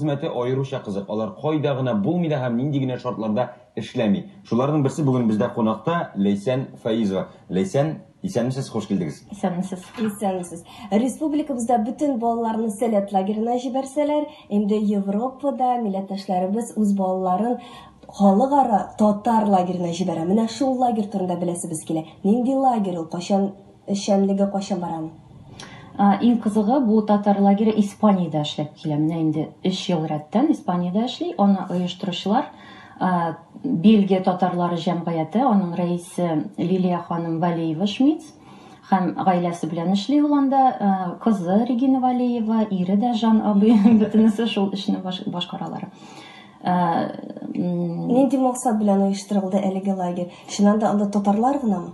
Хезмәте аеруча кызык, алар кайда гына булмый да һәм нинди генә шартларда эшләми. Шуларның берсе бүген бездә кунакта, Ләйсән Фәизова. Ләйсән, исәнмесез, хуш килдегез. Исәнмесез. Исәнмесез. Республикабызда бөтен балаларны Сәләт лагерена җибәрсәләр, инде Европада милләттәшләребез үз балаларын халыкара татар лагерена җибәрә. Менә шул лагерь турында беләсебез килә. Нинди лагерь ул, кайчан Эшчәнлеге кайчан бара аның? Иң кызыгы, бу татар лагере Испаниядә эшләп килә. Менә инде өч ел рәттән Испаниядә эшли. Аны оештыручылар, Бельгия татарлары җәмгыяте, аның рәисе Лилия ханым Вәлиева-Шмиц һәм гаиләсе белән эшли ул анда. Кызы Регина Вәлиева, ире дә Жан абый, бөтенесе шул эшне башкаралар. Нинди максат белән оештырылды әлеге лагерь? Чыннан да анда татарлар гынамы?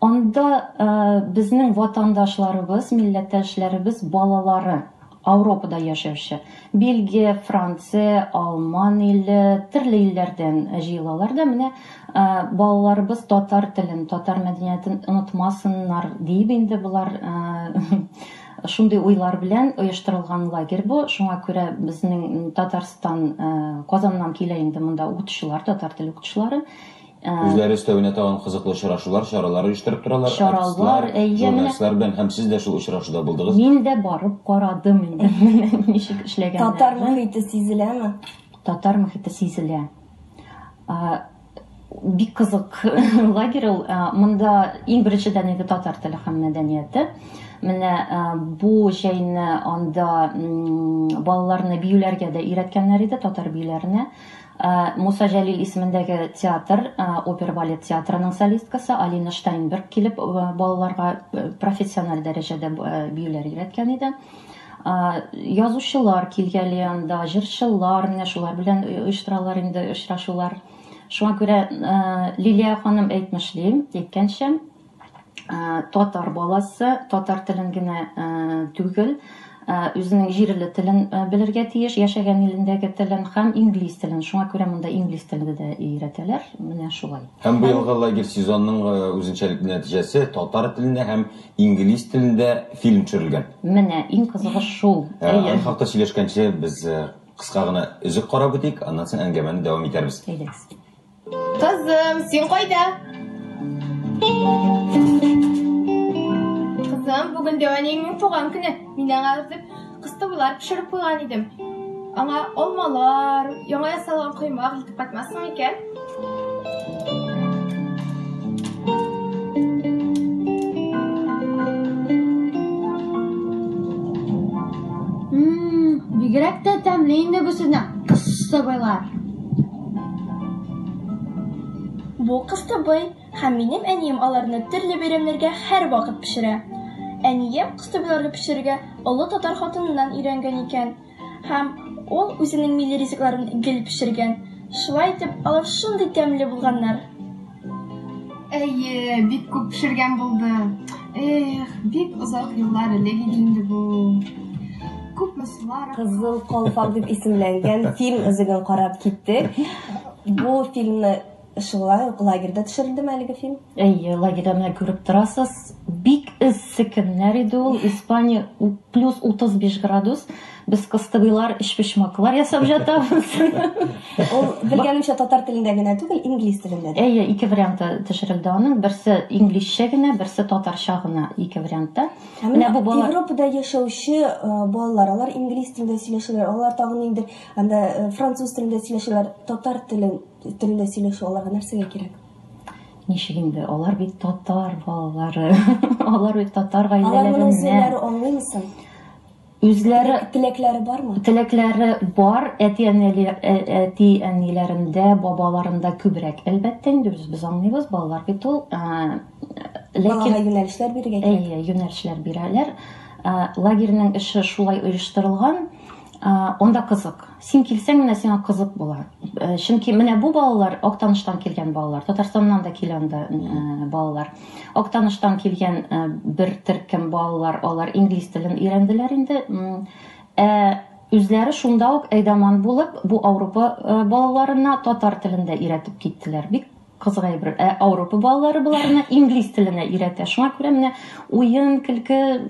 Анда безнең ватандашларыбыз, милләттәшләребез балалары, Ауропада яшәүче, Бельгия, Франция, Алман иле, төрле илләрдән җыелалар да, менә балаларыбыз татар телен, татар мәдәниятен онытмасыннар диеп инде болар шундый уйлар белән оештырылган лагерь бу. Шуңа күрә безнең Татарстан, Казаннан килә инде монда укытучылар, татар теле укытучылары. Үзләре өстәвенә тагын кызыклы очрашулар, чаралар оештырып торалар. Чаралар, әйе, журналистлар белән һәм сез дә шул очрашуда булдыгыз. Мин дә барып карадым инде, менә ничек эшләгәннәрне. Татар мохите сизеләме? Татар мохите сизелә. Бик кызык лагерь ул. Монда иң беренчедән инде татар теле һәм мәдәнияте. Менә бу җәйне анда балаларны биюләргә дә өйрәткәннәр иде, татар биюләренә. Муса Җәлил исемендәге театр, опера-балет театрының солисткасы Алина Штайнберг килеп балаларга профессиональ дәрәҗәдә биюләр өйрәткән иде. Язучылар килгәли анда, җырчылар, менә шулар белән оештыралар инде очрашулар. Шуңа күрә Лилия ханым әйтмешли, әйткәнчә, татар баласы татар телен генә түгел, үзенең җирле телен белергә тиеш, яшәгән илендәге телен һәм инглиз телен. Шуңа күрә монда инглиз телен дә өйрәтәләр. Менә шулай. Һәм быелгы лагерь сезонының үзенчәлекле нәтиҗәсе, татар телендә һәм инглиз телендә фильм төшерелгән. Менә, иң кызыгы шул. Әйе. Аның хакта сөйләшкәнче, без кыска гына өзек карап үтик, аннан соң әңгәмәне дәвам итәрбез. Әйдәгез. Кызым, син кайда? Кызым, бүген дәү әниеңнең туган көне. Мин аңа дип кыстыбыйлар пешереп куйган идем. Аңа алмалар, яңа ясалган коймак илтеп кайтмассың микән? Бигрәк тә тәмле инде бу сезнең кыстыбыйлар. Бу кыстыбый һәм минем әнием аларны төрле бәйрәмнәргә һәрвакыт пешерә. Әнием кыстыбыйларны пешерергә олы татар хатыныннан өйрәнгән икән. Һәм ул үзенең милли ризыкларын гел пешергән. Шулай итеп, алар шундый тәмле булганнар. Әйе, бик күп пешергән булды. Эх, бик озак еллар элек иде инде бу. Күпме сулар аккан. Кызыл калфак дип исемләнгән фильм өзеген карап киттек. Бу фильмны шулай ук лагерьда төшерелдеме әлеге фильм? Әйе, лагерьда менә күреп торасыз. Бик эссе көннәр иде ул. Испания плюс 35 градус. Без кыстыбыйлар, өчпочмаклар ясап жатабыз. Ул, белгәнемчә, татар телендә генә түгел, инглиз телендә дә. Әйе, ике варианты төшерелде аның. Берсе инглизчә генә, берсе татарча гына, ике вариантта. Ә менә бу бала Европада яшәүче э, балалар, алар инглиз телендә сөйләшәләр, алар тагын ниндидер анда э, француз телендә сөйләшәләр. Татар телен телендә сөйләшү аларга нәрсәгә кирәк? Ничек инде? Алар бит татар балалары. Алар бит татар Алар моны гаиләләреннән. үзләре аңлыймы соң? Үзләре Теләкләре бармы? Теләкләре бар, әти-әниләрендә, бабаларында күбрәк, әлбәттә инде, без, без аңлыйбыз, балалар бит ул. Ләкин Балага юнәлешләр бирергә кирәк. Әйе, юнәлешләр бирәләр. Лагерьның эше шулай оештырылган, анда кызык. Син килсәң, менә сиңа кызык була. Чөнки менә бу балалар Актаныштан килгән балалар, Татарстаннан да килә анда балалар. Актаныштан килгән бер төркем балалар, алар инглиз телен өйрәнделәр инде. Ә үзләре шунда ук әйдаман булып, бу Ауропа балаларына татар телен дә өйрәтеп киттеләр. Бик Кызык әйбер. Ә Ауропа балалары боларны инглиз теленә өйрәтә. Шуңа күрә менә уен, көлке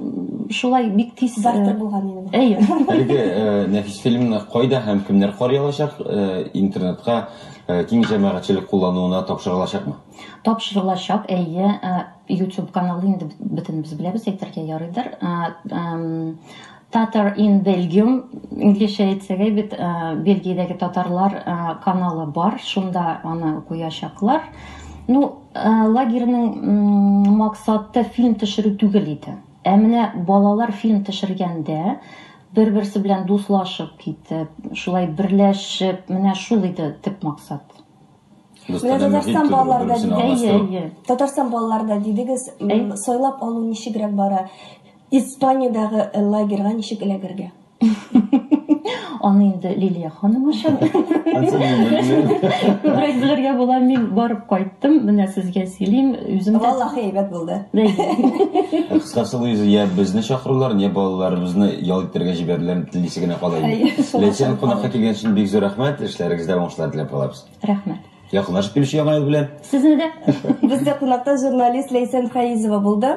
шулай бик тиз Бартер булган инде бу. Әйе. Әлеге нәфис фильмны кайда һәм кемнәр карый алачак? Интернетка киң җәмәгатьчелек куллануына тапшырылачакмы? Тапшырылачак, әйе. YouTube каналы инде бөтенебез беләбез, әйтергә ярыйдыр. Tatar in Belgium, инглизчә әйтсәк бит, Бельгиядәге татарлар каналы бар, шунда аны куячаклар. Ну, лагерьның максаты фильм төшерү түгел иде. Ә менә балалар фильм төшергәндә бер-берсе белән дуслашып китеп, шулай берләшеп, менә шул иде төп максат. Менә Татарстан балалары да дидегез. Татарстан балалары да дидегез, сайлап алу ничегрәк бара? Испаниядәге лагерьга ничек эләгергә? Аны инде Лилия ханым аша. Күбрәк белергә була. Мин барып кайттым, менә сезгә сөйлим. Үзем дә. Валлахи, әйбәт булды. Кыскасы, Луиза, я безне чакырулар, я балаларыбызны ял итәргә җибәрүләрен телисе генә кала инде. Ләйсән, кунакка килгән өчен бик зур рәхмәт. Эшләрегездә уңышлар теләп калабыз. Рәхмәт. Якынлашып килүче яңа ел белән. Сезне дә. Бездә кунакта журналист Ләйсән Фәизова булды.